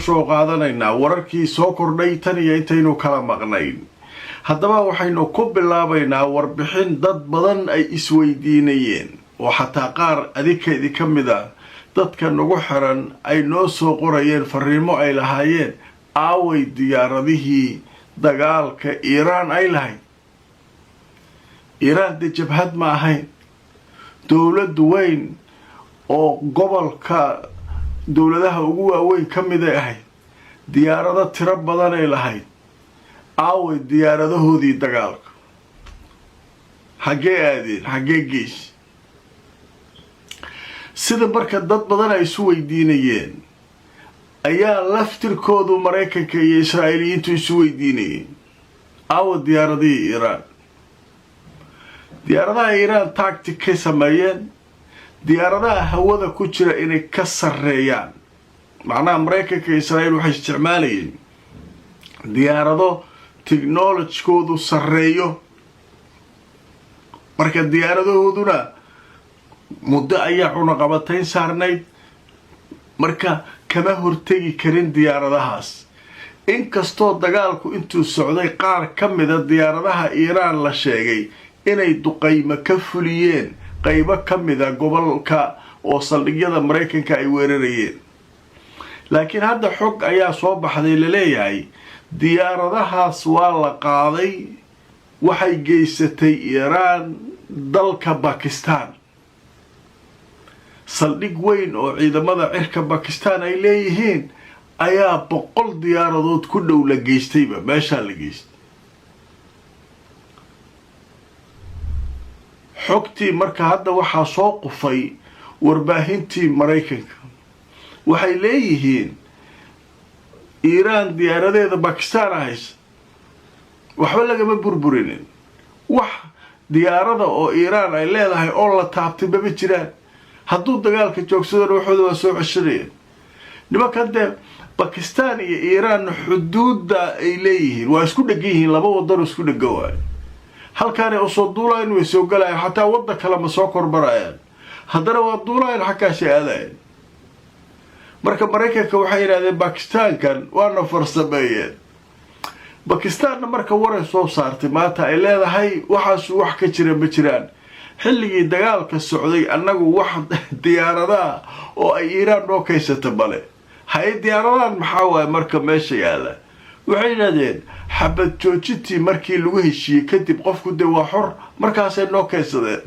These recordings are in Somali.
Soo qaadanaynaa wararkii soo kordhay tan iyo intaynu kala maqnayn. Haddaba waxaynu ku bilaabaynaa warbixin dad badan ay isweydiinayeen, oo xataa qaar adinka idinka mid a, dadka nagu xiran, ay noo soo qorayeen fariimo ay lahaayeen: "Aaway diyaaradihii dagaalka Iiraan ay lahayd?" Iiraan dee jabhad ma ahayn, dowlad weyn oo gobolka dowladaha ugu waaweyn ka miday ahayd, diyaarado tiro badanay lahayd. Aaway diyaaradahoodii dagaalka? Xaggee aadeen? Xaggee geys? Sida marka dad badan ay isu weydiinayeen ayaa laftirkoodu Maraykanka iyo Israa'iiliyiintu isu weydiinayeen: aawa diyaaradihii Iiraan? Diyaaradaha Iiraan tactic kay sameeyeen diyaaradaha hawada ku jira inay ka sarreeyaan. Macnaha, Maraykanka iyo Israa'iil waxay isticmaalayeen diyaarado technology-goodu sarreeyo. Marka diyaaradahooduna muddo ayaa cunaqabatayn saarnayd, marka kama hortegi karin diyaaradahaas. Inkastoo dagaalku intuu socday qaar ka mida diyaaradaha Iiraan la sheegay inay duqaymo ka fuliyeen qaybo ka mida gobolka oo saldhigyada Maraykanka ay weerarayeen, laakiin hadda xog ayaa soo baxday laleeyahay diyaaradahaas waa la qaaday, waxay geysatay Iiraan dalka Bakistan, saldhig weyn oo ciidamada cirka Bakistan ay leeyihiin ayaa 100 diyaaradood ku dhow la geystayba, meeshaa la geystay. Xogtii marka hadda waxaa soo qufay warbaahintii Maraykanka. Waxay leeyihiin Iiraan diyaaradeeda Bakistan haysa, waxba lagama burburinin, wax diyaarada oo Iiraan ay leedahay oo la taabtay mama jiraan. Hadduu dagaalka joogsadona waxooda waa soo ceshanayeen nimankan. Dee Bakistan iyo Iiraan xuduudda ay leeyihiin waa isku dhegan yihiin, laba wadanoo isku dhegan waayo. Halkaanay usoo duulayan, way soo galayaan, xataa waddan kale ma soo kormarayaan, haddana waa duulayan, xaggaasay aadayan. Marka Maraykanka waxay yidhahdeen Bakistaankan waana farsameeyeen. Bakistaanna marka waray soo saartay maanta ay leedahay waxaasu wax ka jira ma jiraan, xilligii dagaalka socday annagu wax diyaaradaha oo ay Iiraan noo kaysata male haye. Diyaaradahan maxaa waaye marka meesha yaalla? Waxay yidhahdeen xabad joojintii markii lagu heshiiyey kadib, qofku dee waa xor, markaasay noo kaysadeen.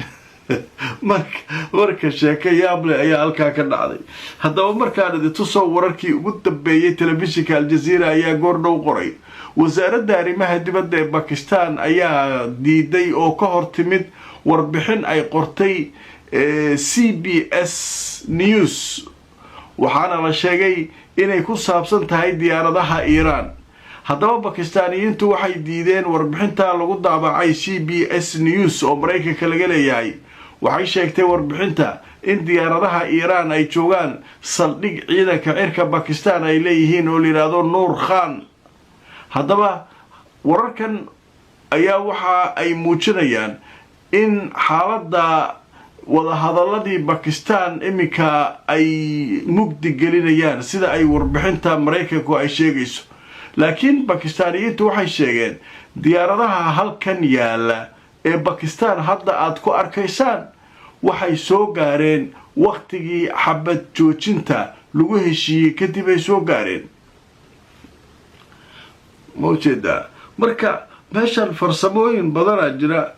Marka sheeko yaable ayaa halkaa ka dhacday. Haddaba markaan idin tusoo wararkii ugu dambeeyey, telefishinka Aljaziira ayaa goor dhow qoray: wasaaradda arrimaha dibadda ee Bakistan ayaa diiday oo ka hor timid warbixin ay qortay CBS News, waxaana la sheegay inay ku saabsan tahay diyaaradaha Iiraan. Haddaba Bakistaaniyiintu waxay diideen warbixinta lagu daabacay CBS News oo Maraykanka laga leeyahay. Waxay sheegtay warbixinta in diyaaradaha Iiraan ay joogaan saldhig ciidanka cirka Bakistan ay leeyihiin oo la yidhaahdo Nuur Khan. Haddaba wararkan ayaa waxa ay muujinayaan in xaaladda wadahadaladii Bakistan iminka ay mugdi gelinayaan, sida ay warbixinta Maraykanku ay sheegayso. Laakiin Bakistaaniyiintu waxay sheegeen diyaaradaha halkan yaala ee Bakistan hadda aada ku arkaysaan waxay soo gaareen waktigii xabad joojinta lagu heshiiyey kadib ay soo gaareen. Ma ujeedaa? Marka meeshan farsamooyin badanaa jira.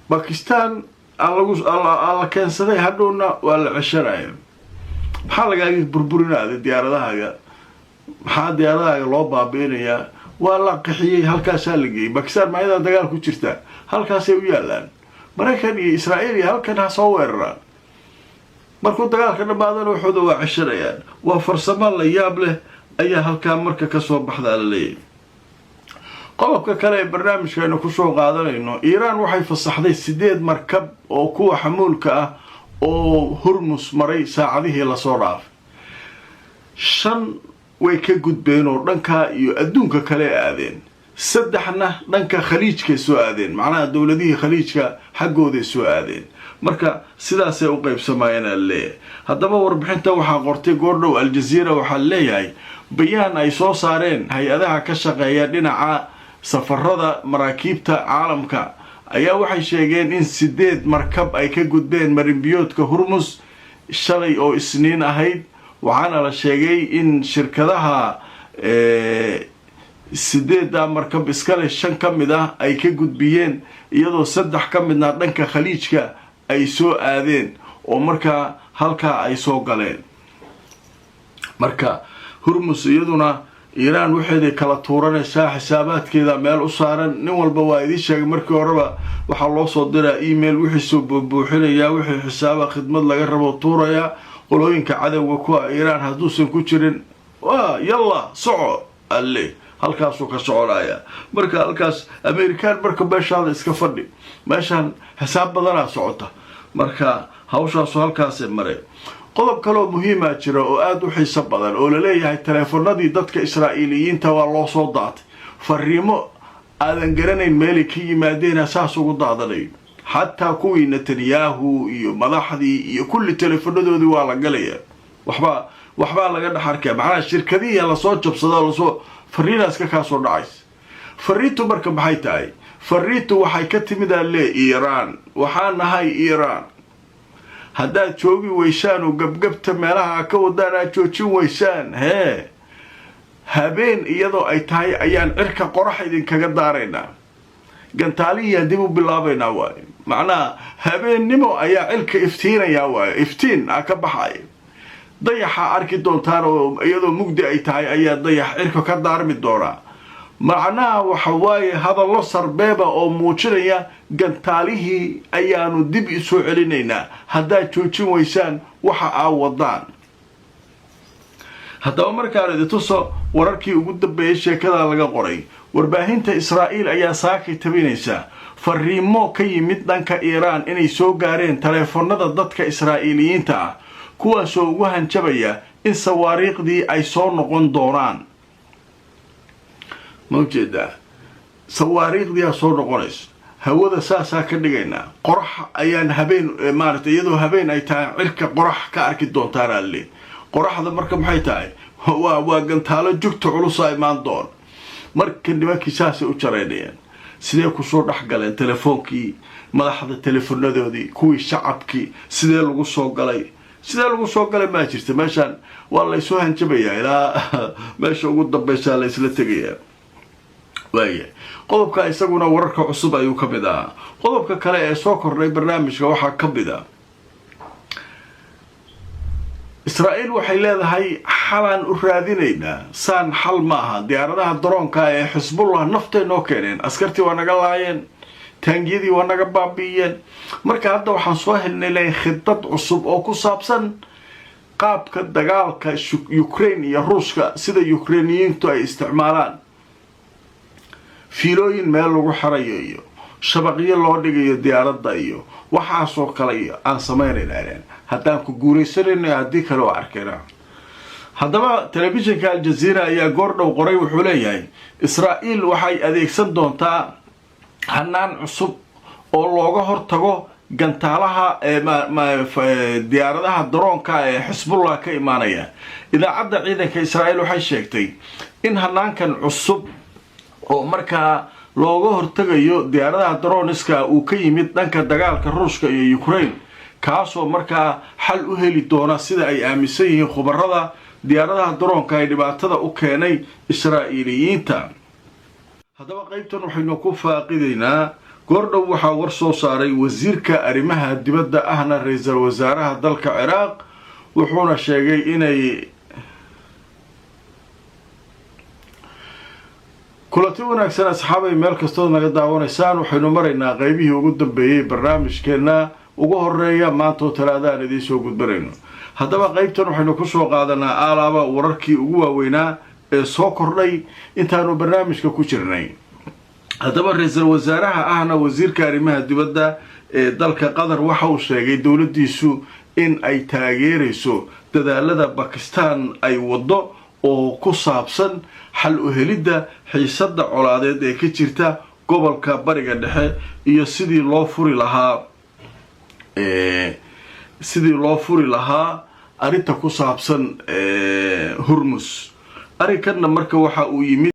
Bakistan aa la keensaday, hadhowna waa la ceshanaya. Maxaa lagaaga burburinaada diyaaradahaaga? Maxaa diyaaradahaaga loo baabi'inayaa? Waa la qixiyey, halkaasaa la geeyey Bakistan. Maayadaa dagaal ku jirta, halkaasay u yaalaan. Maraykan iyo Israa'iil iyo halkan ha soo weeraraan, markuu dagaalka dhammaadana waxooda waa ceshanayaan. Waa farsamo la yaab leh ayaa halkaa marka kasoo baxdaa la leeyahay. Qodobka kale ee barnaamijkaaynu kusoo qaadanayno: Iiraan waxay fasaxday sideed markab oo kuwa xamuulka ah oo Hurmus maray saacadihii lasoo dhaafay. Shan way ka gudbeen oo dhankaa iyo adduunka kale aadeen. Saddexna dhanka Khaliijkay soo aadeen, macnaha dowladihii Khaliijka xaggooday soo aadeen. Marka sidaasay u qaybsamayeen aa leeyahay. Haddaba warbixinta waxaa qortay goordhow Aljaziira. Waxaa leeyahay bayaan ay soo saareen hay-adaha ka shaqeeya dhinaca safarada maraakiibta caalamka ayaa waxay sheegeen in sideed markab ay ka gudbeen marinbiyoodka Hurmus shalay oo Isniin ahayd. Waxaana la sheegay in shirkadaha sideedda markab iskale shan ka mid ah ay ka gudbiyeen, iyadoo saddex ka midna dhanka Khaliijka ay soo aadeen oo markaa halkaa ay soo galeen. Marka Hurmus iyaduna Iiraan waxeeday kala tuuranaysaa, xisaabaadkeeda meel u saaran. Nin walba waa idiin sheegay markii horeba, waxaa loo soo diraa email, wixiisoo buubuuxinayaa, wixii xisaaba khidmad laga rabo tuurayaa. Qolooyinka cadowga ku ah Iiraan hadduusan ku jirin, waa yalla soco alle, halkaasuu ka soconaya. Marka halkaas Amerikaan, marka meeshaada iska fadhi, meeshaan xisaab badanaa socota. Marka hawshaasu halkaasay maray. Qodob kaleoo muhiimaa jira oo aada u xiiso badan oo laleeyahay taleefanadii dadka Israa'iiliyiinta waa loo soo daatay. Fariimo aadan garanayn meelay ka yimaadeena saas ugu daadanayo, xataa kuwii Netanyahu iyo madaxdii iyo kulli taleefanadoodii waa la galaya. Waxbaa laga dhex arkaya, macnaha shirkadihii lasoo jabsado, lasoo fariinaas ka kaasoo dhacaysa. Fariintu marka maxay tahay? Fariintu waxay ka timidaa lee Iiraan: waxaa nahay Iiraan, haddaad joogi weysaan oo gabgabta meelaha ka wadaan aad joojin weysaan, hee, habeen iyadoo ay tahay ayaan cirka qorax idinkaga daaraynaa, gantaalihiiyaan dib u bilaabaynaa waayo. Macnaha habeennimo ayaa cirka iftiinayaa waayo, iftiin a ka baxaya, dayaxa arki doontaan oo iyadoo mugdi ay tahay ayaa dayax cirka ka daarmi doonaa. Macnaha waxa waaye hadallo sarbeeba oo muujinaya gantaalihii ayaanu dib isoo celinaynaa haddaad joojin weysaan waxa aa wadaan. Haddaba markaan idin tuso wararkii ugu dambeeyay sheekada laga qoray warbaahinta Israa'iil ayaa saakay tabinaysa fariimo ka yimid dhanka Iiraan inay soo gaareen taleefanada dadka Israa'iiliyiinta ah, kuwaasoo ugu hanjabaya in sawaariikhdii ay soo noqon doonaan. Ma ujeedaa? Sawaariikhdiyaa soo noqonaysa, hawada saasaa ka dhigaynaa, qorax ayaan habeen maaragtay, iyadoo habeen ay tahay cirka qorax ka arki doontaan alle. Qoraxda marka maxay tahay? Waa gantaalo jugta culusaa imaan doona. Marka nimankii saasay u jaraynayaan. Sidee kusoo dhex galeen telefoonkii madaxda, teleefonadoodii, kuwii shacabkii? Sidee lagu soo galay? Sidee lagu soo galay? Maa jirta meeshaan, waa laysoo hanjabayaa, ilaa meesha ugu dambaysaa la isla tegayaa. Waaya, qodobka isaguna wararka cusub ayuu ka mid ahaa. Qodobka kale ee soo kordhay barnaamijka waxaa ka mid ah Israa'iil waxay leedahay xalaan u raadinaynaa, saan xal ma aha. Diyaaradaha daroonka ee Xisbullah naftay noo keeneen, askartii waa naga laayeen, taangiyadii waa naga baabi'iyeen. Marka hadda waxaan soo helnay leeyahay khidad cusub oo ku saabsan qaabka dagaalka Ukraine iyo Ruushka, sida Ukrainiyiintu ay isticmaalaan fiilooyin meel lagu xirayo iyo shabaqyo loo dhigayo diyaaradda iyo waxaasoo kale iyo aan samaynayna haddaan ku guuraysanayno, haddii kale oo arkayna. Haddaba telefishinka Aljaziira ayaa goordhow qoray. Wuxuu leeyahay Israa'iil waxay adeegsan doontaa hanaan cusub oo looga hortago gantaalaha diyaaradaha daroonka ee Xisbullah ka imaanaya. Idaacadda ciidanka Israa'iil waxay sheegtay in hanaankan cusub oo markaa looga hortagayo diyaaradaha droniska uu ka yimid dhanka dagaalka Ruushka iyo Ukraine, kaasoo markaa xal u heli doona, sida ay aaminsan yihiin khubarada, diyaaradaha daroonka ay dhibaatada u keenay Israa'iiliyiinta. Haddaba qaybtan waxaynu ku faaqidaynaa, goordhow waxaa war soo saaray wasiirka arrimaha dibadda ahna ra-iisul wasaaraha dalka Ciraaq, wuxuuna sheegay inay kulanti wanaagsan. Asxaabay, meel kastood naga daawanaysaan, waxaynu maraynaa qaybihii ugu dambeeyey barnaamijkeenna ugu horeeya maanta oo Talaadaan idiin soo gudbanayno. Haddaba qaybtan waxaynu kusoo qaadanaa aalaaba wararkii ugu waaweynaa ee soo kordhay intaanu barnaamijka ku jirnay. Haddaba ra-iisul wasaaraha ahna wasiirka arrimaha dibadda ee dalka Qatar waxa uu sheegay dowladdiisu in ay taageerayso dadaalada Bakistan ay waddo. oo ku saabsan xal u helidda xiisadda colaadeed ee ka jirta gobolka Bariga Dhexe iyo sidii loo furi lahaa arrinta ku saabsan Hurmus. Arrinkanna marka waxa uu yimid